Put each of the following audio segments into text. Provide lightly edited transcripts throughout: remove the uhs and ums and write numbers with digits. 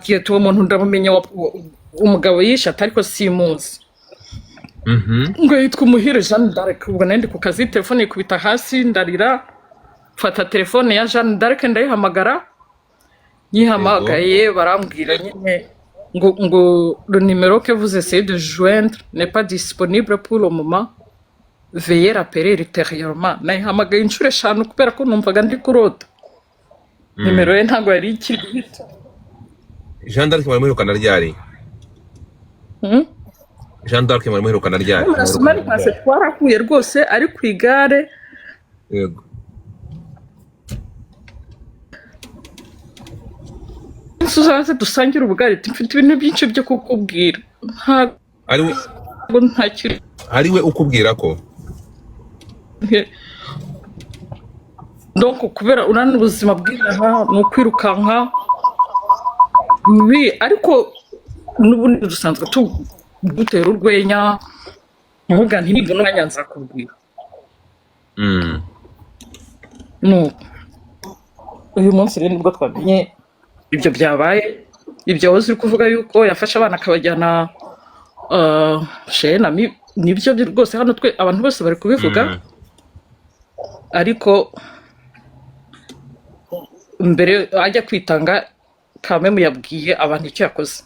Ndamubwira ati uwo muntu ndamumenya, umugabo yishe ati ariko simuzi. Ngo yitwa Umuhire Jeanne d'Arc. Ubwo nari ndi ku kazi, telefone ikubita hasi, ndarira, mfata telefone ya Jeanne d'Arc ndayihamagara. Nyihamagaye barambwira nyine ngo le numéro que vous essayez de joindre n'est pas disponible pour le moment, veuillez rappeler ultérieurement. Nayihamagaye inshuro 5 kubera ko numvaga ndi kurota. Nimero ye ntabwo yari ikiri guhita. Jean d'Arc mwari muherukana ryari? Hmm? Jean d'Arc mwari muherukana ryari? Murasoma pase, twarahuye rwose ari ku igare. Uzaze dusangire ubugari, ati mfite ibintu byinshi byo kukubwira, ntabwo Ari we ntakiri. Ari we ukubwira ko Donc kubera urana ubuzima bw'inaha ni ukwirukanka bibi, ariko n'ubundi dusanzwe tugutera urwenya, nkuvuga nti nibona umwanya nzakubwira. Nuko uyu munsi rero nibwo twamenye ibyo byabaye, ibyo wahoze uri kuvuga yuko yafashe abana akabajyana chez Nami, nibyo rwose, hano twe abantu bose bari kubivuga. Ariko mbere ajya kwitanga kamemu yabwiye abantu icyo yakoze.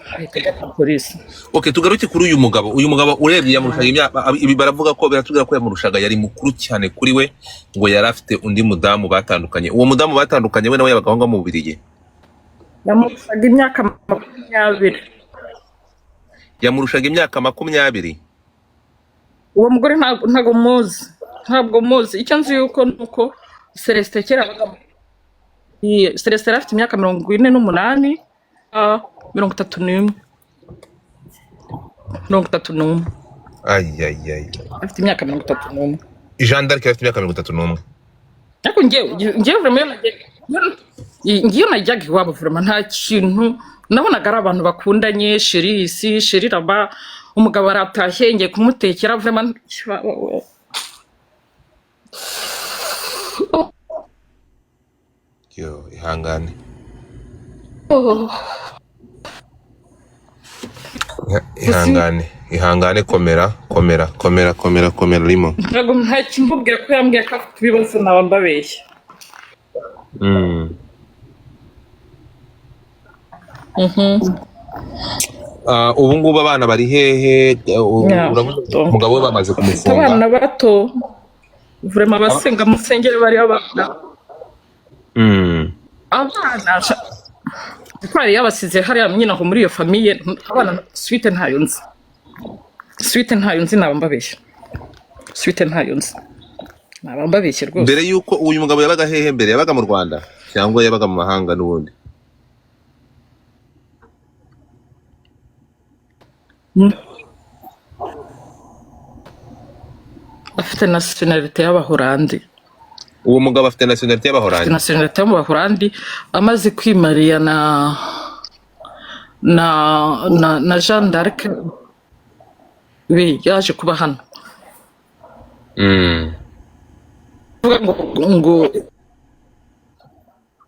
Ahita ajya kuri polisi. Okay, tugaruke kuri uyu mugabo. Uyu mugabo urebye yamurushaga imyaka, ibi baravuga ko, biratubwira ko yamurushaga, yari mukuru cyane kuri we, ngo yari afite undi mudamu batandukanye. Uwo mudamu batandukanye we nawe yabaga aho ngaho mu Bubiligi. Yamurushaga imyaka 20. Yamurushaga imyaka 20. Uwo mugore ntabwo muzi, ntabwo muzi. Icyo nzi yuko nuko Celestin kera Celestin yari afite imyaka 48, 31, 31. Ayayay. Afite imyaka 31. Jean d'Arc yari afite imyaka 31. Ariko njyewe vraiment iyo najyaga iwabo, vraiment nta kintu nabonaga, ari abantu bakundanye, chéri ici, chéri là-bas, umugabo aratashye, ngiye kumutekera, vraiment. Yo, ihangane. Oh. Ihangane, ihangane, komera, komera, komera, komera, komera rimo. Ntabwo nta kimbubwira ko yambwiye ko afite ibibazo naba mbabeshya. Ah, ubu ngubu abana bari hehe? Uravuze Donc, umugabo we bamaze afite kumufunga. Abana bato vraiment, abasenga musengere bari abana. Abana kuko yari yabasize hariya nyine aho muri iyo famille. Abana suite ntayo nzi, suite ntayo nzi, naba mbabeshya. Suite ntayo nzi, naba mbabeshye rwose. Mbere y'uko uyu mugabo yabaga hehe mbere? Yabaga mu Rwanda cyangwa yabaga mu mahanga n'ubundi? Afite nationalité y'Abahorandi. Uwo mugabo afite nationalité Afite y'Abahorandi. nationalité y'Abahorandi, amaze kwimariya na Jeanne d'Arc we yaje kuba hano. Kuvuga ngo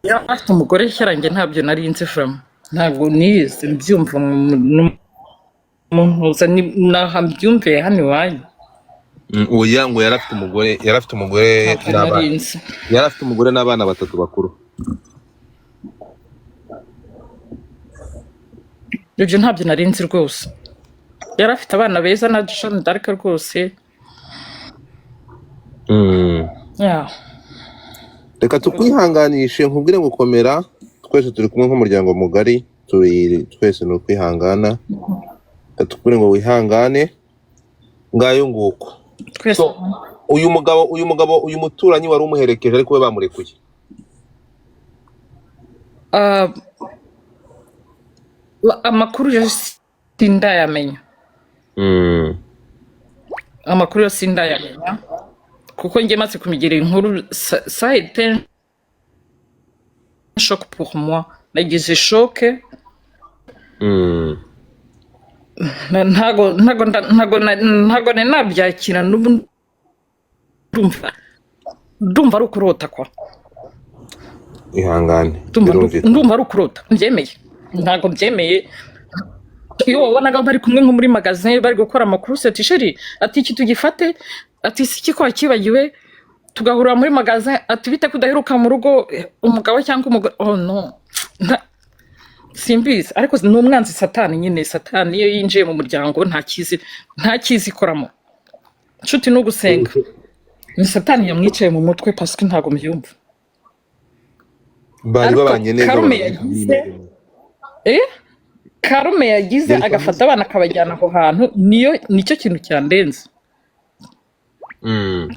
yari afite umugore kera, njye ntabyo nari nzi vraiment, ntabwo nize mbyumva mu ntuza naha mbyumviye hano iwanyu. Oya, ngo yari afite umugore, yari afite umugore Ntabyo n'abana. nari nzi. Yari afite umugore n'abana batatu bakuru. Ibyo ntabyo nari nzi rwose. Yari afite abana beza na Jeanne d'Arc rwose. Yeah. Reka tukwihanganishe, nkubwire ngo komera, twese turi kumwe nk'umuryango mugari, turi twese ni ukwihangana. Reka tukubwire ngo wihangane, ngayo nguko. Twese. So uyu mugabo, uyu muturanyi wari umuherekeje, ariko we bamurekuye? Ah, amakuru yo sindayamenya. Amakuru yo sindayamenya kuko njye maze kumigira inkuru, ça a été un choc pour moi, nagize choc. Ntago nari nabyakira n'ubu, ndumva ari ukurota kwa. Ihangane. Ndumva Birumvikana. ndumva ari ukurota. Mbyemeye, ntabwo mbyemeye. Iyo wabonaga bari kumwe nko muri magasin, bari gukora amakuru, ati: "Chéri," ati, "iki tugifate," ati: "Si iki ko wakibagiwe?" Tugahurira muri magasin, ati: "Bite ko udaheruka mu rugo?" Umugabo cyangwa umugore, oh no. Simbizi, ariko ni umwanzi Satani nyine. Satani iyo yinjiye mu muryango nta cyiza ikoramo. Nshuti, no gusenga, ni Satani yamwicaye mu mutwe, parce que ntabwo mbyumva. Bari Ariko babanye neza. Karume Babanye. yagize, karume yagize Yari agafata abana akabajyana aho hantu, niyo nicyo kintu cyandenze.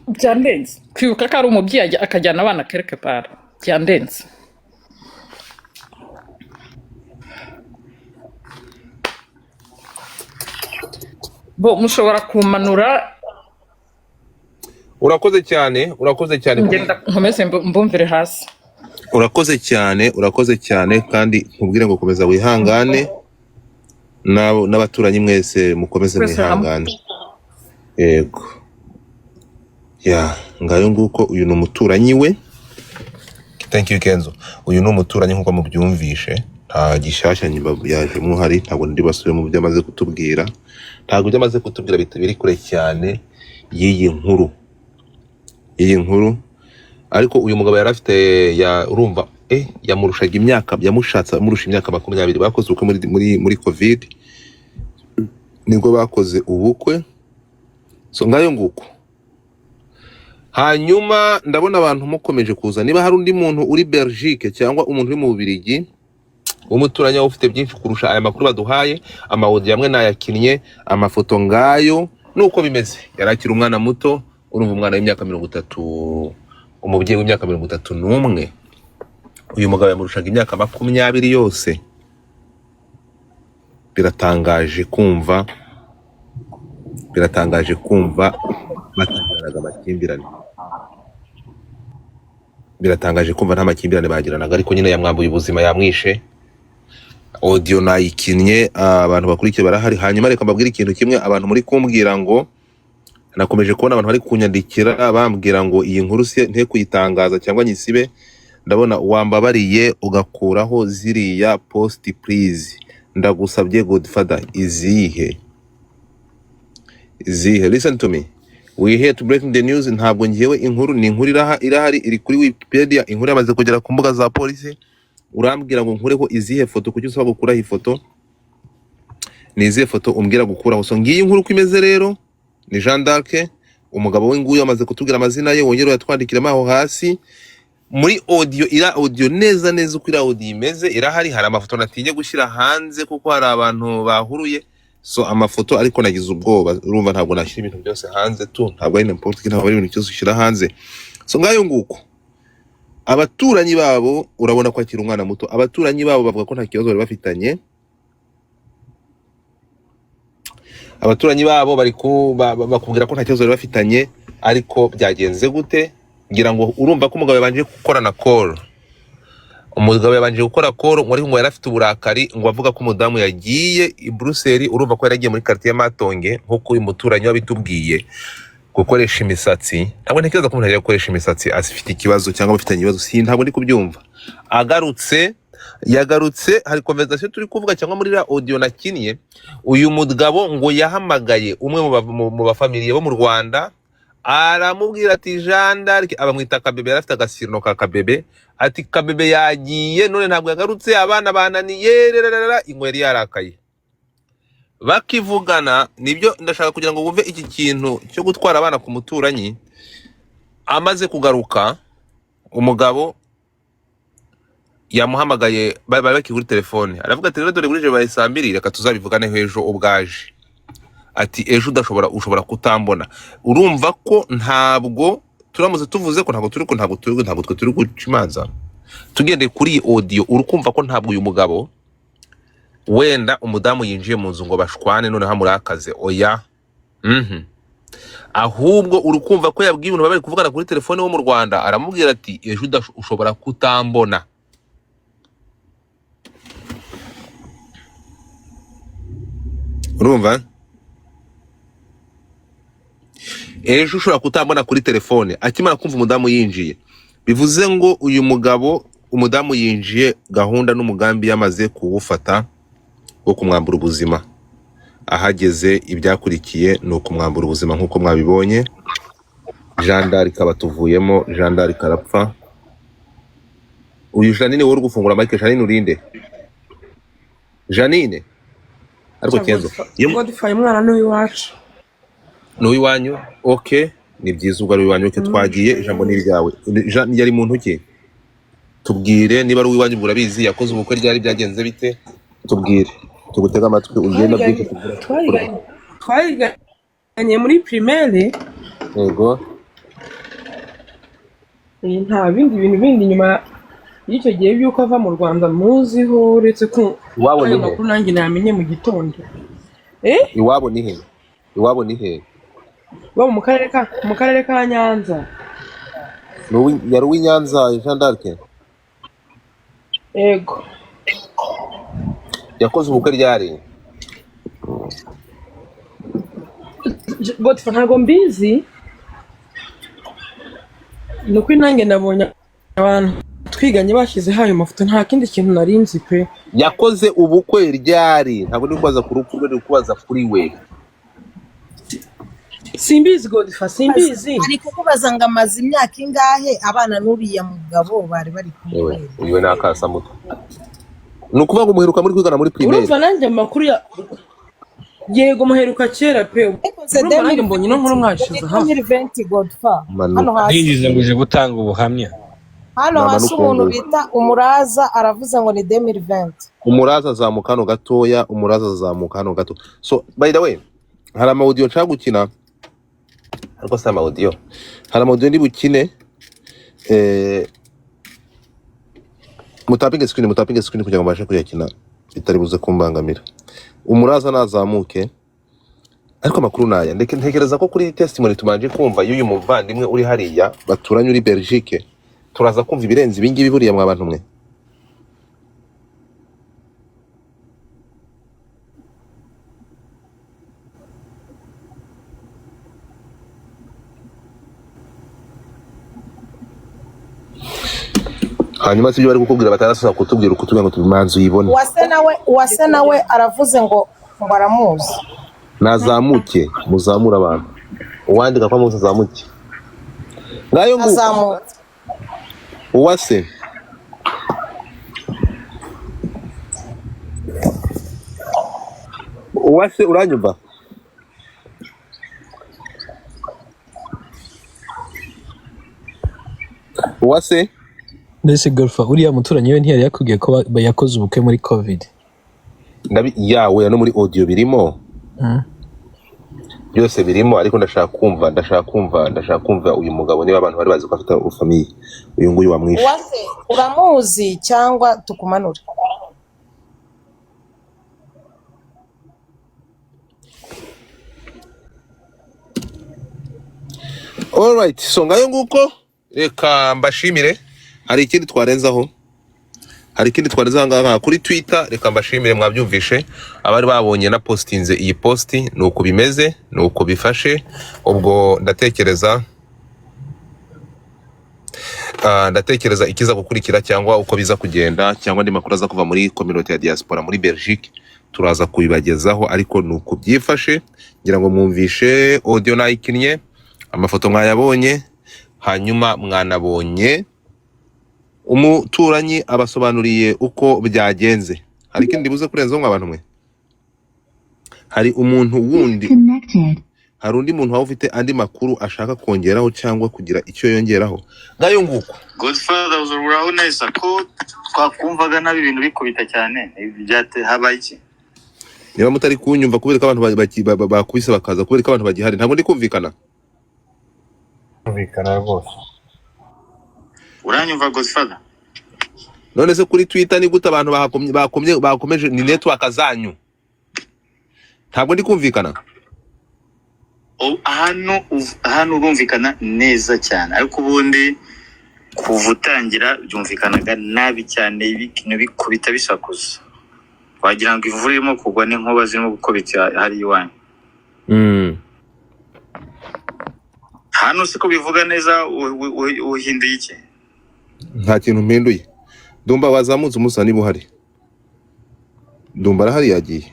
Byandenze kwibuka ko ari umubyeyi akajyana abana quelque part, byandenze. Bo mushobora kumanura. Urakoze cyane, urakoze cyane. Ngenda nkomeze mbumvire hasi. Urakoze cyane, urakoze cyane, kandi nkubwire ngo komeza wihangane, n'abaturanyi mwese mukomeze Twese hamwe. mwihangane. Yego, ya ngayo nguko. Uyu ni umuturanyi we. Thank you, Kenzo. Uyu ni umuturanyi nk'uko mubyumvishe, nta gishyashya nyuma yajemo uhari. Ntabwo ndi basubire mu byo amaze kutubwira, ntabwo ibyo amaze kutubwira biri kure cyane y'iyi nkuru. Ariko uyu mugabo yari afite ya urumva yamurushaga imyaka, yamushatse amurusha imyaka 20. Bakoze ubukwe muri COVID, nibwo bakoze ubukwe. So ngayo nguko. Hanyuma ndabona abantu mukomeje kuza. Niba hari undi muntu uri Belgique cyangwa umuntu uri mu Bubiligi w'umuturanyi wawe ufite byinshi kurusha aya makuru baduhaye, ama audio amwe nayakinnye, amafoto ngayo, nuko bimeze. Yari akiri umwana muto, urumva, umwana w'imyaka 30, umubyeyi w'imyaka 31, uyu mugabo yamurushaga imyaka 20 yose. Biratangaje kumva, biratangaje kumva batagiranaga amakimbirane. Biratangaje kumva nta makimbirane bagiranaga, ariko nyine yamwambuye ubuzima, yamwishe. Audio nayikinnye, abantu bakurikiye barahari. Hanyuma reka mbabwire ikintu kimwe. Abantu muri kumbwira ngo, nakomeje kubona abantu bari kunyandikira bambwira ngo iyi nkuru si nte kuyitangaza cyangwa nyisibe. Ndabona wambabariye ugakuraho ziriya post, please, ndagusabye Godfather. Izihe? Izihe? Listen to me, we here to breaking the news. Ntabwo ngewe inkuru ni inkuru irahari, iri kuri Wikipedia, inkuru yamaze kugera ku mbuga za polisi. Urambwira ngo nkureho izihe foto? Kuki usaba gukuraho ifoto? Ni izihe foto umbwira gukuraho? So ngiyi inkuru uko imeze rero. Ni Jean d'Arc, umugabo we nguyu amaze kutubwira amazina ye, wongere uyatwandikiremo aho hasi muri audio. Ira audio neza neza uko ira audio imeze irahari. Hari amafoto natinye gushyira hanze kuko hari abantu bahuruye, so amafoto, ariko nagize ubwoba. Urumva, ntabwo nashyira ibintu byose hanze tu, ntabwo ari n'importe, ntabwo ari ibintu byose ushyira hanze. So ngayo nguko. Abaturanyi babo, urabona ko akiri umwana muto, abaturanyi babo bavuga ko nta kibazo bari bafitanye. Abaturanyi babo bari bakubwira ko nta kibazo bari bafitanye, ariko byagenze gute? Ngira ngo urumva ko umugabo yabanje gukora na call. Umugabo yabanje gukora call ngo, ariko ngo yari afite uburakari, ngo avuga ko umudamu yagiye i Buruseli. Urumva ko yari agiye muri quartier ya Matonge, nk'uko uyu muturanyi wabitubwiye, gukoresha imisatsi. Ntabwo ntekereza ko umuntu yagiye gukoresha imisatsi afite ikibazo cyangwa bafitanye ibibazo, si ntabwo ndi kubyumva. Agarutse, yagarutse, hari conversation turi kuvuga cyangwa muri iriya audio nakinnye, uyu mugabo ngo yahamagaye umwe mu bafamiliye bo mu Rwanda, aramubwira ati: "Jean d'Arc," abamwita Kabebe, yari afite agasirino ka Kabebe, ati: "Kabebe yagiye none ntabwo yagarutse, abana bananiye rererera." Ingo yari yarakaye bakivugana. Nibyo ndashaka kugira ngo wumve iki kintu cyo gutwara abana ku muturanyi. Amaze kugaruka, umugabo yamuhamagaye, bari bakiri kuri telefone, aravuga ati: "Rero dore burije, baye saa 2, reka tuzabivuganeho ejo ubwaje." Ati: "Ejo udashobora, ushobora kutambona." Urumva ko ntabwo turamutse tuvuze ko ntabwo twe turi guca imanza tugendeye kuri iyi audio. Uri kumva ko ntabwo uyu mugabo wenda umudamu yinjiye mu nzu ngo bashwane noneho amurakaze, oya. Ahubwo uri kumva ko yabwiye umuntu bari kuvugana kuri telefone wo mu Rwanda, aramubwira ati: "Ejo ushobora kutambona." Urumva, ejo ushobora kutambona kuri telefone. Akimara kumva umudamu yinjiye, bivuze ngo uyu mugabo Umudamu yinjiye gahunda n'umugambi yamaze kuwufata wo kumwambura ubuzima. Ahageze ibyakurikiye ni ukumwambura ubuzima nk'uko mwabibonye. Jean d'Arc abatuvuyemo, Jean d'Arc arapfa. Uyu Janine wowe uri gufungura mic, Janine urinde? Janine ariko Kenzo iyo Godfrey, umwana ni uw'iwacu. Ni uw'iwanyu, okay, ni byiza ubwo ari uw'iwanyu. Okay, twagiye, ijambo ni iryawe. Yari muntu ki? Tubwire niba ari uw'iwanyu, urabizi, yakoze ubukwe ryari, byagenze bite? Tubwire, tugutege amatwi, ugenda byinshi tubwire. Twiganye muri primaire. Yego. Nta bindi bintu bindi nyuma y'icyo gihe by'uko ava mu Rwanda muziho, uretse ko Iwabo ayo ni he? makuru nanjye namenye mu gitondo. Iwabo ni he? Iwabo ni he? Bo mu karere ka Nyanza. Yari uw'i Nyanza Jean d'Arc? Yego. Yakoze ubukwe ryari? Godfrey, ntabwo mbizi, ni ukuri nanjye nabonye abantu twiganye bashyizeho ayo mafoto, nta kindi kintu nari nzi pe. Yakoze ubukwe ryari? Ntabwo ndi kubaza ku rupfu rwe, ndi kubaza kuri we. Simbizi Godfrey, simbizi. Ari kukubaza ngo amaze imyaka ingahe abana n'uriya mugabo bari bari kumwe. Yewe, uyu ni akasamutwe. Ni ukuvuga ngo muheruka muri kwigana muri primaire? Urumva nanjye amakuru ya, yego, muheruka kera pe. Yakoze Urumva nanjye mbonye ino nkuru mwashize aha. 2020, Godfa, Manuka. hano hasi. Ndinjiza ngo uje gutanga ubuhamya. Hano hasi Namanuka umuntu ubu. bita Umuraza aravuze ngo ni 2020. Umuraza azamuka hano gatoya, umuraza azamuka hano gato. So by the way, hari ama audio nshaka gukina, ariko si ama audio, hari ama audio ndi bukine. Mutapinge screen, mutapinge screen kugira ngo mbashe kuyakina bitari buze kumbangamira. Umuraza nazamuke. Ariko amakuru naya ndeke, ntekereza ko kuri testimony tumanje kumva y'uyu muvandimwe uri hariya baturanye uri Belgique, turaza kumva ibirenze ibingibi buriya mwa bantu mwe. Hanyuma sibyo bari kukubwira batarasaba kutubwira ukutubwira ngo tubimanze uyibone. Uwase nawe aravuze ngo aramuzi. Nazamuke, muzamure abantu, uwandika ko amuzi azamuke. Ngayo nguko. Azamutse. Uwase, Uwase, uranyumva? Uwase? Mbese Golfa, uriya muturanyi we ntiyari yakubwiye ko yakoze ubukwe muri COVID? Ndabi yawe no muri audio birimo. Byose birimo, ariko ndashaka kumva uyu mugabo niba abantu bari bazi ko afite famille, uyu nguyu wamwishe. Uwase, uramuzi cyangwa tukumanure? Alright, so ngayo nguko, reka mbashimire. Hari ikindi twarenzaho? Hari ikindi twarenzaho ngaha kuri Twitter? Reka mbashimire, mwabyumvishe abari babonye na postinze iyi posti, ni uko bimeze, ni uko bifashe. Ubwo ndatekereza ikiza gukurikira cyangwa uko biza kugenda cyangwa andi makuru aza kuva muri community ya diaspora muri Belgique, turaza kubibagezaho. Ariko ni uko byifashe, ngira ngo mwumvishe audio nayikinnye, amafoto mwayabonye, hanyuma mwanabonye umuturanyi abasobanuriye uko byagenze. Hari ikindi buze kurenzaho mwa bantu mwe? Hari umuntu wundi, hari undi muntu waba ufite andi makuru ashaka kongeraho cyangwa kugira icyo yongeraho? Ngayo nguko. Godfather, uraho neza? Ko twakumvaga nabi, ibintu bikubita cyane, habaye iki? Niba mutari kunyumva kubera ko abantu bakubise bakaza, kubera ko abantu bagihari, ntabwo ndi kumvikana. Kumvikana rwose. Uranyumva Godfather? None se kuri Twitter ni gute abantu bahakomye, bakomye, bakomeje? Ni network zanyu, ntabwo ndi kumvikana. Hano urumvikana neza cyane, ariko ubundi kuva utangira byumvikanaga nabi cyane, ibintu bikubita bisakuza, wagira ngo imvura irimo kugwa n'inkuba zirimo gukubita hari iwanyu. Hano siko bivuga neza, uhinduye iki? Nta kintu mpinduye. Dumba, wazamutse umusa niba uhari. Dumba arahari, yagiye.